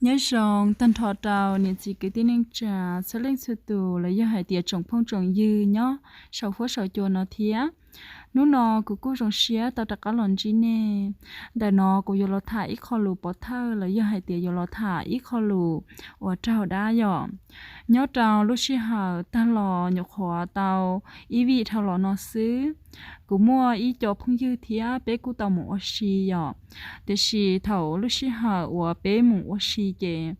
Nyob zoo tag nrho rau niam txiv kwv tij neej tsa txhua leej txhua tus los yog hais tias tsoom phooj tsoom ywg nyob saum huab saum cua no thiab. Hnub no kuv kuj zoo siab tau rov qab los ntsib nej. Ntawm no kuv yuav los tham ib qho lus pov thawj los yog hais tias yuav los tham ib qho lus uas raug dab yom. Nyob rau lub sij hawm tag los nyuam qhuav tau ib vij dhau los no xwb, kuv muaj ib co phooj ywg thiab peb kuj tau mus ua si yom. Tiam sis thaum lub sij hawm uas peb mus ua si ces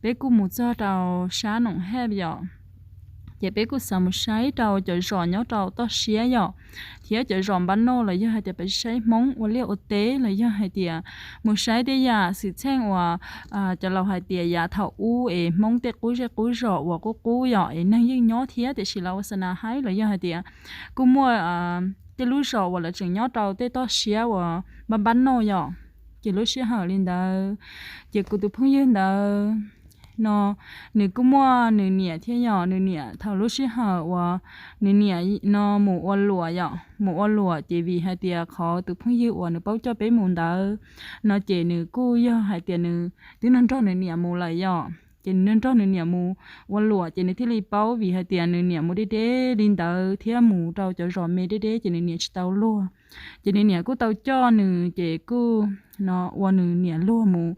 peb kuj mus txog rau sab Noom Hej yom. Ces peb kuj xav mus saib rau cov zos nyob rau toj siab yom, thiab cov zos npab noj los yog hais tias peb saib Hmoob ua liaj ua teb los yog hais tias mus saib tej yam xwm txheej uas cov laus hais tias yav thaum ub es Hmoob tej qub zej qub zos uas qub qub yom es neeg yeej nyob thiab tiam sis lawv ua xa na haib los yog hais tias kuj muaj tej lub zos uas lawv tseem nyob rau tej toj siab uas npab npab noj yom. Ces lub sij hawm li ntawd ces kuv tus phooj ywg ntawd no nws kuj muaj nws niam thiab yom. Nws niam thaum lub sij hawm uas nws niam no mus ua luam yom, mus ua luam ces vim hais tias qhov tus phooj ywg uas nws paub coj peb mus ntawd no ces nws kuj yog hais tias nws twb nrog nrog nws niam mus lawm yom. Ces nws nrog nrog nws niam mus ua luam ces nws thiaj li paub, vim hais tias nws niam mus deb deb li ntawd thiab mus rau cov zos me deb deb ces nws niam tsis tau luag. Ces nws niam kuj tau coj nws ces kuj no ua nws niam luag mus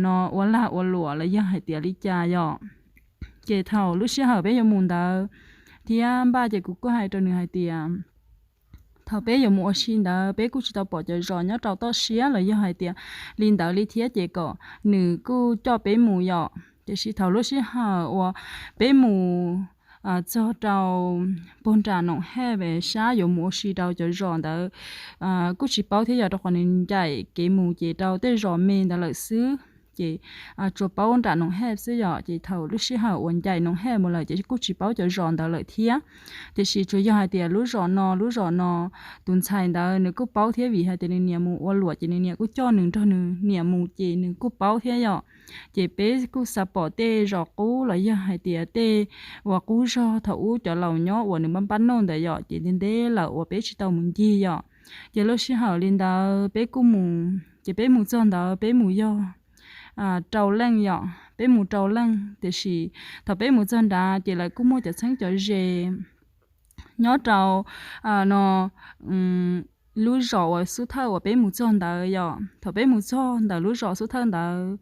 no ua lag ua luam los yog hais tias li cas yom. Ces thaum lub sij hawm peb yuav mus ntawd thiab npaj ces kuv kuj hais rau nws hais tias thaum peb yuav mus ua si ntawd peb kuj tsis tau pom cov zos nyob rau toj siab los yog hais tias li ntawd li thiab ces kom nws kuj coj peb mus yom. Tiam sis thaum lub sij hawm uas peb mus txog rau puag nram Noom Hej es sab yuav mus ua si rau cov zos ntawd kuj tsis paub thiab yog rau qhov nws ncaim kev mus ces rau tej zos me ntawd lawm xwb. Ces tsuas paub nram Noom Hej xwb yom. Ces thaum lub sij hawm uas ncaim Noom Hej mus lawm ces kuj tsis paub cov zos ntawd lawm thiab. Tiam sis tsuas yog hais tias lub zos no lub zos no tus ntxhais ntawd nws kuj paub thiab vim hais tias nws niam mus ua luam ces nws niam kuj coj nws nrog nws niam mus ces nws kuj paub thiab yom. Ces peb kuj xav pom tej zos qub los yog hais tias tej uas qub zog thaum ub cov laus nyob uas nws npab npab noj ntawd yom, ces ntev ntev lawm uas peb tsis tau mus ncig yom. Ces lub sij hawm li ntawd peb kuj mus, ces peb mus txog ntawd peb mus yog rau leej yom, peb mus rau leej. Tiam sis thaum peb mus txog nrad ces lawv kuj muaj cov txheeb cov ze nyob rau no lub zos uas xub thawj uas peb mus txog ntawd yom. Thaum peb mus txog ntawm lub zos xub thawj ntawd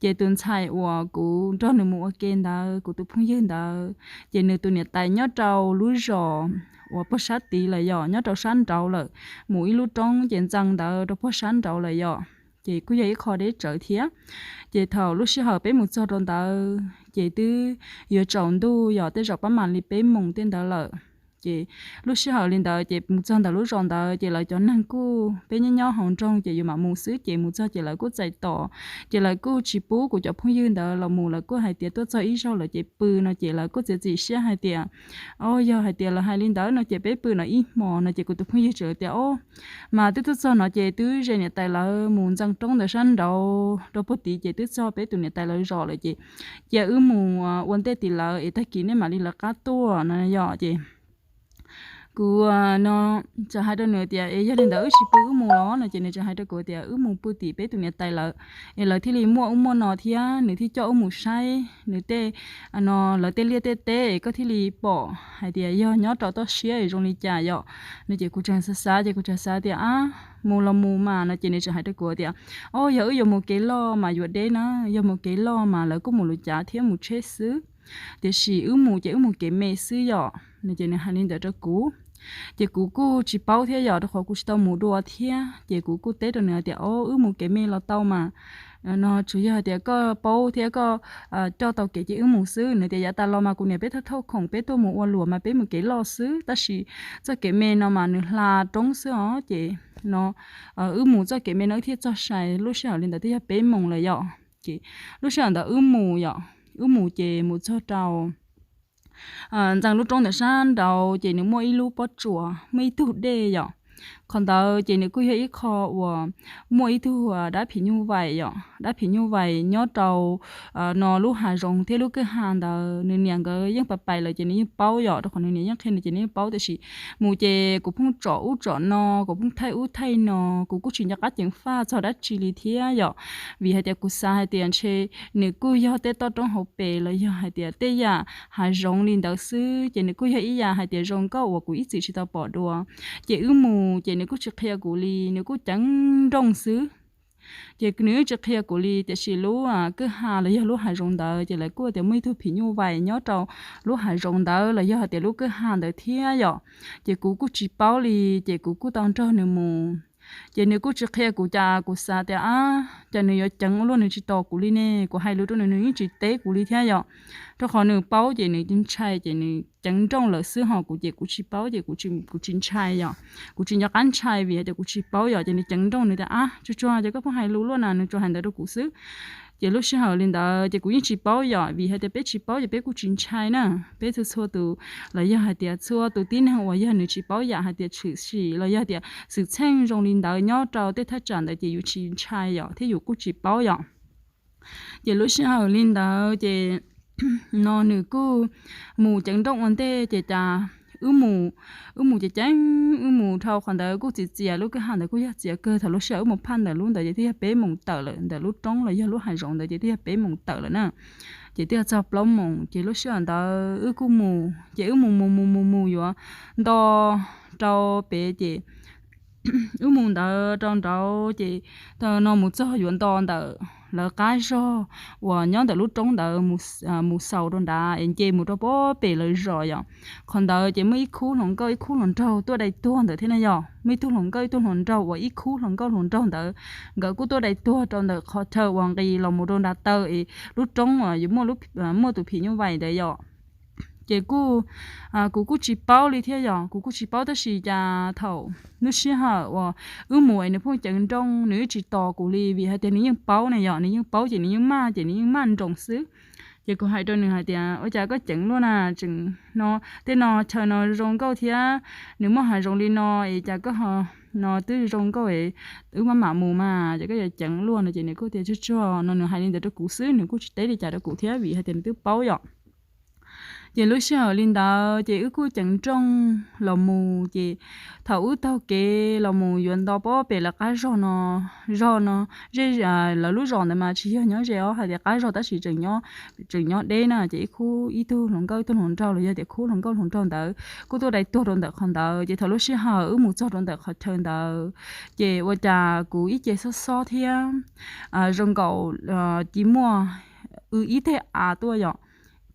ces tus ntxhais uas kuv nrog nws mus ua ke ntawd, kuv tus phooj ywg ntawd, ces nws tus niam tais nyob rau lub zos uas puag sab tid lawm yom, nyob rau sab nraud lawm, mus ib lub roob ces ntxees ntawd rau puag sab nraud lawm yom. Ces kuj yog ib qho deb tsawv thiab. Ces thaum lub sij hawm peb mus txog rau ntawd ces twb yuav tsaus ntuj yom, tej zaum pab mam li peb moos tej ntawd lawm. Ces lub sij hawm li ntawd ces mus txog ntawm lub zos ntawd ces lawv cov neeg kuj peb nyob nyob hauv nroog ces yuav mam mus xwb ces mus txog ces lawv kuj txais tos. Ces lawv kuj tsis pub kuv cov phooj ywg ntawd los mus, lawv kuj hais tias tuaj txog ib zaug lawm ces pw no ces lawv kuj txiav txim siab hais tias o yog hais tias lawv hais li ntawd no ces peb pw no ib hmos no ces kuv tus phooj ywg tseem tias o mas twb tuaj txog no ces twb ze niam tais lawv mus ntxees roob ntawd sab nraud rau puag tid ces twb txog peb tus niam tais lawv zos lawm ces cia wb mus ua ntej tim lawv es tag kis nej mam li lawv qab tuaj no yom. Ces kuv no txawm hais rau nws tias es yog li ntawd wb tsis pw wb mus los no ces nws txawm hais rau kuv tias wb mus pw tim peb tus niam tais lawv es lawv thiaj li muaj ub muaj no thiab nws thiaj coj wb mus saib nws tej no lawv tej liaj tej teb es koj thiaj li pom hais tias yog nyob rau toj siab es zoo li cas yom. No ces kuv tseem xav xav ces kuv tseem xav tias ab mus los mus mas no ces nws txawm hais rau kuv tias o yog wb yuav mus kev loj mas yuav deb na, yog mus kev loj mas lawv kuj mus luv cav thiab mus tsheb xwb. Tiam sis wb mus ces wb mus kev me xwb yom no ces nws hais li ntawd rau kuv. Ces kuv kuj tsis paub thiab yom, rau qhov kuv tsis tau mus dua thiab ces kuv kuj teb rau nws tias o wb mus kev me los tau mas no tsuas yog hais tias koj paub thiab koj coj tau kev ces wb mus xwb. Nws tias yav tas los mas kuv niam peb thauj thauj khoom peb tuaj mus ua luam mas peb mus kev loj xwb, tab sis txoj kev me no mas nws hla roob xwb os. Ces no wb mus txoj kev me no wb thiaj txog sai. Lub sij hawm li ntawd twb yog peb moos lawm yom. Ces lub sij hawm ntawd wb mus yom, wb mus ces mus txog rau ntxees lub roob ntawm sab nraud ces nws muaj ib lub pob tsuas muaj ib tug dej yom. Qhov ntawd ces nws kuj yog ib qho uas muaj ib tug dab phim nyuj vais yom, dab phim nyuj vais nyob rau no lub hav zoov thiab lub kwj ha ntawd. Nws niam nkawd yeej pais pais lawm ces nws yeej paub yom, rau qhov nws niam yeej qhia nws ces nws yeej paub. Tiam sis mus ces kuv pheej tsom ub tsom no, kuv pheej thaij ub thaij no, kuv kuj tsis nco qab ceev faj txog dab tsi li thiab yom. Vim hais tias kuv xav hais tias ntshe nws kuj yog tej toj roob hauv pes los yog hais tias tej yam hav zoov li ntawd xwb, ces nws kuj yog ib yam hais tias zoo nkauj uas kuv ib txwm tsis tau pom dua. Ces wb mus ces nws kuj tsis qhia kuv li, nws kuj ceev nrooj xwb. Ces nws tsis qhia kuv li, tiam sis lub kwj ha los yog lub hav zoov ntawd ces lawv kuj tias muaj ib tug phim nyuj vais nyob rau lub hav zoov ntawd los yog hais tias lub kwj ha ntawd thiab yom. Ces kuv kuj tsis paub li, ces kuv kuj tau nrog nws mus. Ces nws kuj tsis qhia kuv, cas kuv xav tias ab, cas nws yuav ceev ua luaj, nws tsis tos kuv li ne. Kuv hais lus rau nws, nws yeej tsis teb kuv li thiab yom. Rau qhov nws paub ces nws ntshai, ces nws ceev nrooj lawm xwb, ho kuv ces kuv tsis paub ces kuv tsis ntshai yom. Kuv tsis nco qab ntshai vim hais tias kuv tsis paub yom. Ces nws ceev nrooj, nws tias ab, tsuag tsuag ces koj pheej hais lus luaj na, nws tsuas hais ntawd rau kuv xwb. Ces lub sij hawm li ntawd ces kuv yeej tsis paub yom, vim hais tias peb tsis paub ces peb kuj tsis ntshai na. Peb txhua txhua tus los yog hais tias txhua tus tib neeg uas yog nws tsis paub yam hais tias tshwm sim los yog tias xwm txheej zoo li ntawd nyob rau tej thaj tsam ntawd ces yus tsis ntshai yom, thiab yus kuj tsis paub yom. Ces lub sij hawm li ntawd ces no nws kuj mus ceev nrooj ua ntej, ces cas wb mus, wb mus ces ceev, wb mus dhau qhov ntawd kuj txias txias, lub kwj ha ntawd kuj yog txias kawg. Thaum lub sij hawm wb mus phaj ntawm lub ntawd ces twb yog peb moos tawm lawm, ntawm lub roob los yog lub hav zoov ntawd ces twb yog peb moos tawm lawm na. Ces twb yog txog plaub moos, ces lub sij hawm ntawd wb kuj mus, ces wb mus mus mus mus mus yuav nto rau pem ces wb mus ntawd rau nraud ces no mus txog yuav nto ntawm lawv qab zog uas nyob ntawm lub roob ntawd mus xaus rau nrad es nce mus rau pem lawv zos yom. Qhov ntawd ces muaj ib khub hluas nkauj ib khub hluas nraug tuaj dai tuag ntawd thiab na yom. Muaj ib tug hluas nkauj ib tug hluas nraug uas ib khub hluas nkauj hluas nraug ntawd, nkawd kuj tuaj dai tuag rau ntawm qhov chaw uas nqis los mus rau nrad taw es lub roob uas yuav muaj tus phim nyuj vais ntawd yom. Ces kuv kuj tsis paub li thiab yom, kuv kuj tsis paub tab sis cas thaum lub sij hawm uas wb mus es nws pheej ceev nrooj, nws yeej tsis tos kuv li vim hais tias nws yeej paub na yom, nws yeej paub ces nws yeej maj, ces nws yeej maj nroos xwb. Ces kuv hais rau nws hais tias ua cas koj ceev luaj na, tseem no tej no chaw no zoo nkauj thiab, nws muaj hav zoov li no es cas koj ho no twb zoo nkauj es wb maj mam mus mas ces koj yuav ceev luaj no. Ces nws kuj tias tsuag tsuag no, nws hais li ntawd rau kuv xwb, nws kuj tsis teb li cas rau kuv thiab vim hais tias nws twb paub yom. Ces lub sij hawm li ntawd ces wb kuj ceev nrooj los mus ces thaum wb taug kev los mus yuav nto pem lawv qab zog no, zog no, zej lawv lub zos ntawd mas tsis yog nyob ze ob hais tias qab zog tab sis tseem nyob deb na. Ces ib khub ib tug hluas nkauj ib tug hluas nraug los yog tias khub hluas nkauj hluas nraug ntawd kuj tuaj dai tuag rau ntawm qhov ntawd. Ces thaum lub sij hawm wb mus txog rau ntawm qhov chaw ntawd ces ua cas kuv ib ce xob xob thiab zoo nkaus ci muaj wb ib teg av tuaj yom.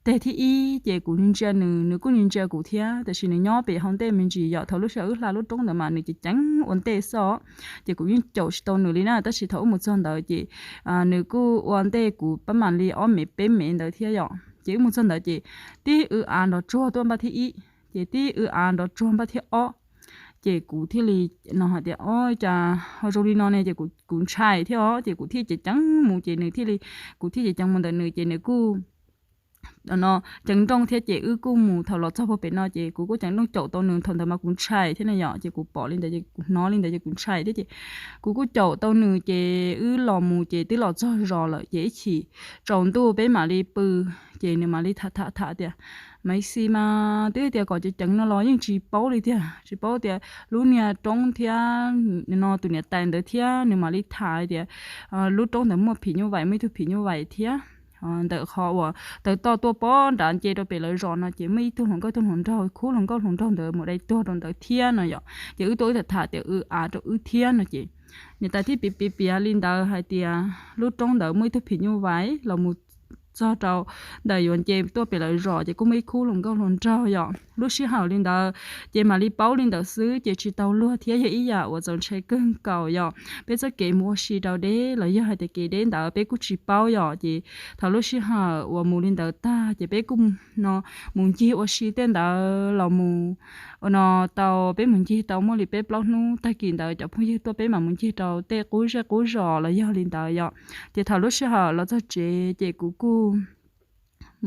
Teg thib ib ces kuv ntsia nws, nws kuj ntsia kuv thiab, tiam sis nws nyob pem hauv ntej me ntsis yom. Thaum lub sij hawm wb hla lub roob ntawd mas nws ces ceev ua ntej xwb, ces kuv yeej caum tsis tau nws li na. Tab sis thaum wb mus txog ntawd ces nws kuj ua ntej kuv pab mam li ob mev peb mev ntawd thiab yom. Ces wb mus txog ntawd ces tib wb av nrov tsuag tuaj npaj thib ib, ces tib wb av nrov tsuag npaj thib ob. Ces kuv thiaj li no hais tias o, cas ho zoo li no ne, ces kuv ntshai thiab os, ces kuv thiaj ceev ceev mus ces nws thiaj li, kuv thiaj ceev ceev mus ntawm nws ces nws kuj no ceev nrooj thiab ces wb kuj mus. Thaum los txog puag pem no ces kuv kuj ceev nrooj caum tau nws, thaum ntawd mas kuv ntshai thiab ne yom, ces kuv pom li ntawd ces kuv hnov li ntawd ces kuv ntshai thiab ces kuv kuj caum tau nws ces wb los mus ces twb los txog zos lawm ces ib chim tsaus ntuj peb mam li pw. Ces nws mam li tham tham tham tias, Maiv Xis mas twb tias kom ceev ceev no los yeej tsis paub li tiag, tsis paub tias lub niag roob thiab no tus niam tais ntawd thiab nws mam li tham tias lub roob ntawd muaj phim nyuj vais, muaj ib tug phim nyuj vais thiab ntawm qhov uas taw toj tuaj pob nrad nce rau pem lawv zos no ces muaj ib tug hluas nkauj tug hluas nraug, khub hluas nkauj hluas nraug ntawd mus dai tuag rau ntawd thiab no yom. Ces wb tuaj wb tham tham tias wb av rau wb thiab no ces niam tais thiaj piav piav piav li ntawd hais tias lub roob ntawd muaj ib tug phim nyuj vais los mus txog rau ntawm yuav nce tuaj pem lawv zos ces kuj muaj ib khub hluas nkauj hluas nraug yom. Lub sij hawm li ntawd ces mam li paub li ntawd xwb ces tsis tau luag thiab, yog ib yam uas txaus ntshai kawg nkaus yom. Peb txoj kev mus ua si rau deb los yog hais tias kev deb ntawd peb kuj tsis paub yom. Ces thaum lub sij hawm uas mus li ntawd tag ces peb kuj no mus ncig ua si tej ntawd los mus no tau, peb mus ncig tau muaj li peb plaub hnub. Tag kis ntawd cov phooj ywg tuaj peb mam mus ncig rau tej qub zej qub zos los yog li ntawd yom. Ces thaum lub sij hawm los txog tsev ces kuv kuj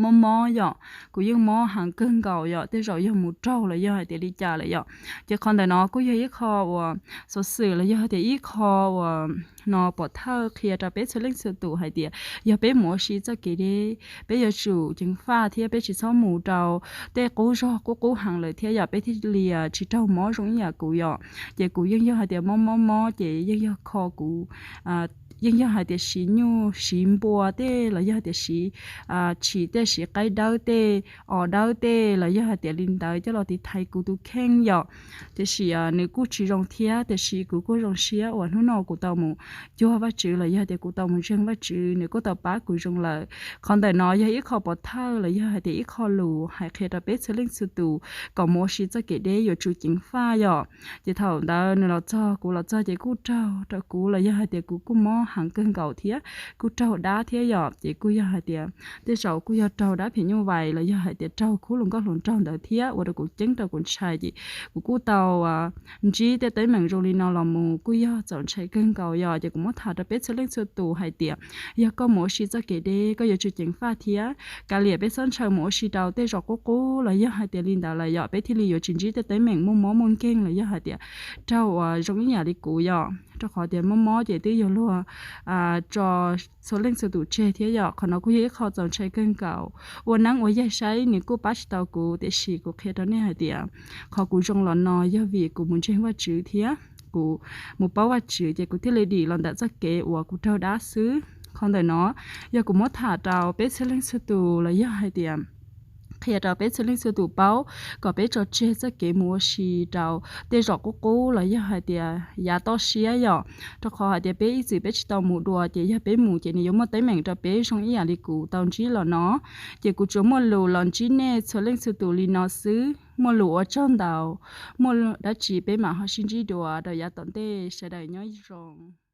mob mob yom, kuv yeej mob heev kawg nkaus yom, tej zaum yog mus raug los yog hais tias li cas lawm yom. Ces qhov ntawm no kuj yog ib qho uas xov xwm los yog hais tias ib qho uas no pov thawj qhia rau peb txhua leej txhua tus hais tias yog peb mus ua si txoj kev deb, peb yuav tsum ceev faj thiab peb tsis txhob mus rau tej qub zog qub qub heev lawm thiab yom, peb thiaj li tsis raug mob zoo ib yam kuv yom. Ces kuv yeej yog hais tias mob mob mob ces yeej yog kho kuv, yeej yog hais tias siv nyuj siv npua tej los yog hais tias siv tshis tej, siv qaib dawb tej, os dawb tej los yog hais tias li ntawd coj los tiv thaiv kuv tus kheej yom. Tiam sis nws kuj tsis zoo thiab, tiam sis kuv kuj zoo siab uas hnub no kuv tau mus cuag Vajtswv los yog hais tias kuv tau mus ntseeg Vajtswv, nws kuj tau pab kuv zoo lawm. Qhov ntawm no yog ib qho pov thawj los yog hais tias ib qho lus hais qhia rau peb txhua leej txhua tus kom mus ua si txoj kev deb yuav tsum ceev faj yom. Ces thaum ntawd nws los txog, kuv los txog ces kuj raug rau kuv los yog hais tias kuv kuj mob heev kawg nkaus thiab kuj raug dab thiab yom. Ces kuj yog hais tias tej zaum kuj yog raug dab phim nyuj vais los yog hais tias raug khub hluas nkauj hluas nraug ntawd thiab ua rau kuv ceeb rau kuv ntshai. Ces kuv kuj tau ntsib tej teeb meem zoo li no los mus kuj yog txaus ntshai kawg nkaus yom. Ces kuv muab tham rau peb txhua leej txhua tus hais tias yog koj mus ua si txoj kev deb koj yuav tsum ceev faj thiab kav liam peb txhob ntshaw mus ua si rau tej zos qub qub los yog hais tias li ntawd lawm yom, peb thiaj li yuav tsis ntsib tej teeb meem muaj mob muaj nkeeg los yog hais tias raug uas zoo ib yam li kuv yom. Rau qhov tias mob mob ces twb yuav luag tso txhua leej txhua tus tseg thiab yom. Qhov no kuj yog ib qho txaus ntshai kawg nkaus. Ua neeb ua yaig saib nws kuj pab tsis tau kuv, tiam sis kuv qhia rau nej hais tias qhov kuv zoo los no yog vim kuv mus ntseeg Vajtswv thiab kuv mus paub Vajtswv ces kuv thiaj li dim los ntawm txoj kev uas kuv raug dab xwb. Qhov ntawm no yog kuv muab tham rau peb txhua leej txhua tus los yog hais tias qhia rau peb txhua leej txhua tus paub kom peb tso tseg txoj kev mus ua si rau tej zos qub qub los yog hais tias yav toj siab yom. Rau qhov hais tias peb ib txwm peb tsis tau mus dua ces yog peb mus ces nws yuav muaj teeb meem rau peb zoo ib yam li kuv tau ntsib los no. Ces kuv tsuas muaj lus los ntsib nej txhua leej txhua tus li no xwb, muaj lus ua tsaug ntau, muaj dab tsi peb mam ho sib ntsib dua rau yav tom ntej, sawv daws nyob zoo.